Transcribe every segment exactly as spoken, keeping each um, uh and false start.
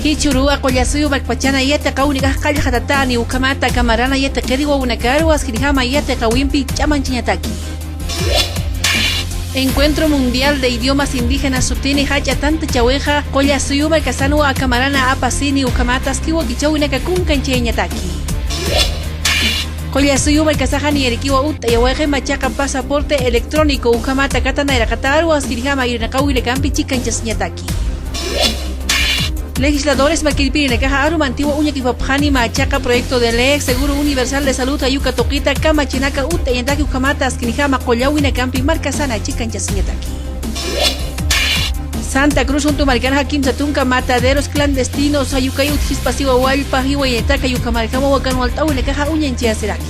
Jichhüruwa Qullasuyu markpachana yatiqawinakax qallqatatäni ukhamat aka marana yatiqiri wawanakaru askirjama yatiqawimpi ch'amanchañataki. Encuentro Mundial de Idiomas Indígenas sutini jach'a tantachäwixa Qullasuyu markasanwa aka marana apasini ukhamat aski wakichäwinaka kunkanchayañataki. Qullasuyu markasaxa niyarakiwa utt'ayawayxi machaqa pasaporte electrónico ukhamat aka nayraqataru askirjama irnaqawinakampi chikanchasiñataki. Legisladores makirpirinakaxa arumantiwa uñakipapxani machaqa proyecto de ley seguro universal de salud ayuka tuqita kamachinaka utt'ayañataki ukhamat askinjama qullawinakampi markasana chikanchasiñataki. Santa Cruz Junto markanxa kimsa tunka mataderos clandestinos ayukay utjispasiwa wallpa jiwayañataka ukhamarjama wakan walt'awinakaxa uñanchayasiraki.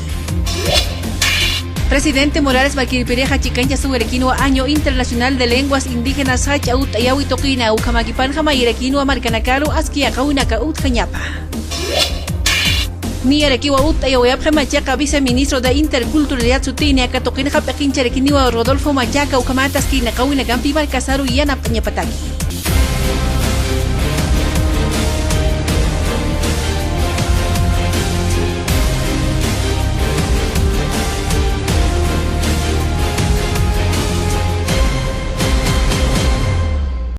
Presidente Morales makirpirixa chikanchasiwayarakinwa Año Internacional de Lenguas Indígenas jach'a utt'ayawi tuqina ukhamakipanxa mayirakinwa markanakaru aski yaqawinaka utjañapa. Niyarakiwa utt'ayawayapxi machaqa viceministro de Interculturalidad sutini aka tuqinxa p'iqincharakiniwa Rodolfo Machaca ukhamat aski irnaqawinakampi markasaru yanapt'añapataki.